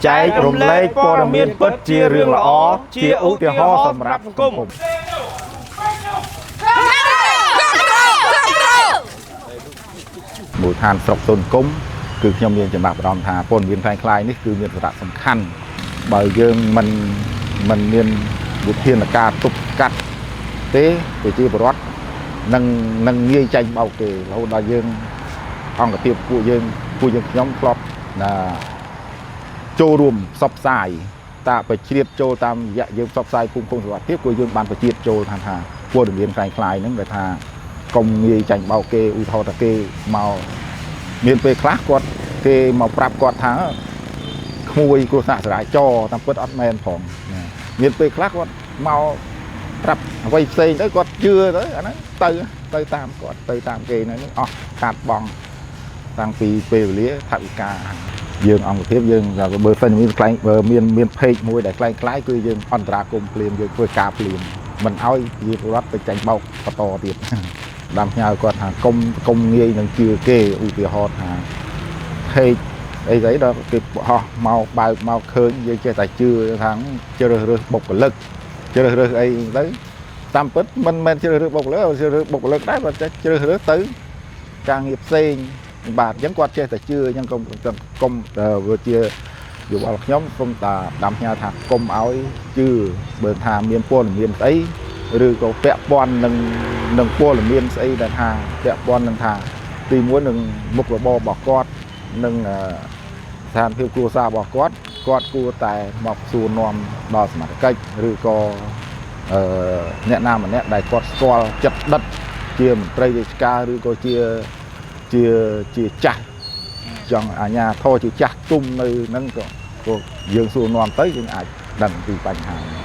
ចែករំលែកព័ត៌មានពិតជារឿងល្អជាឧទាហរណ៍សម្រាប់សង្គមមូលដ្ឋានស្រុកសូនគុំគឺខ្ញុំមានចំណាប់អារម្មណ៍ថាព័ត៌មានក្លែងៗនេះគឺមានសារៈសំខាន់បើយើងមិនមានវិធានការទប់ស្កាត់ទេប្រជាពលរដ្ឋនឹងងាយចាញ់បោកគេរហូតដល់យើងអង្គភាពពួកយើងពួកយើងខ្ញុំធ្លាប់ណាចូលរួមផ្សព្វផ្សាយតាប្រជ្រៀតចូលតាមរយៈយើងផ្សព្វផ្សាយភូមិឃុំសុវត្ថិភាពគឺយើងបានប្រជ្រៀតចូលថាព័ត៌មានក្លែងៗហ្នឹងដែលថាកុំងាយចាញ់បោកគេឧទាហរណ៍ថាគេមកមានពេលខ្លះគាត់គេមកប្រាប់គាត់ថាក្មួយគ្រោះថ្នាក់ចរាចរណ៍តាមពិតអត់មែនផងណាមានពេលខ្លះគាត់មកប្រាប់អ្វីផ្សេងទៅគាត់ជឿទៅអាហ្នឹងទៅទៅតាមគាត់ទៅតាមគេហ្នឹងអស់ខាតបង់តាំងពីពេលវេលាថវិកាយើងអង្គភាពយើងបើសិនមានខ្លែងបើមាន page មួយដែលក្លែងក្លាយគឺយើងអន្តរាគមន៍ភ្លាមយើងធ្វើការភ្លាមមិនឲ្យប្រជាពលរដ្ឋទៅចាញ់បោកបន្តទៀត ដាំផ្ញើគាត់ថាកុំងាយនឹងជឿគេឧទាហរណ៍ថា page អីស្អីដល់គេហោះមកបើកមកឃើញយើងចេះតែជឿថាជ្រើសរើសបុគ្គលិកជ្រើសរើសអីទៅតាមពិតមិនមែនជ្រើសរើសបុគ្គលិកជ្រើសរើសបុគ្គលិកដែរបើចេះជ្រើសរើសទៅការងារផ្សេងបាទអញ្ចឹងគាត់ចេះតែជឿអញ្ចឹងកុំកុំវាជាយោបល់ខ្ញុំសូមតាដាំផ្ញើថាកុំឲ្យជឿបើថាមានព័ត៌មានស្អីឬក៏ពាក់ព័ន្ធនឹងព័ត៌មានស្អីដែលថាពាក់ព័ន្ធនឹងថាទីមួយនឹងមុខរបររបស់គាត់នឹងស្ថានភាពគ្រួសាររបស់គាត់គាត់គួរតែមកសួរនាំដល់សមត្ថកិច្ចឬក៏អឺអ្នកណាម្នាក់ដែលគាត់ស្គាល់ចិត្តដិតជាមន្ត្រីរាជការឬក៏ជាជាជាចាស់ចង់អាញាធរជាចាស់ទុំនៅហ្នឹងក៏យើងសួរនាំទៅយើងអាចដឹងពីបញ្ហា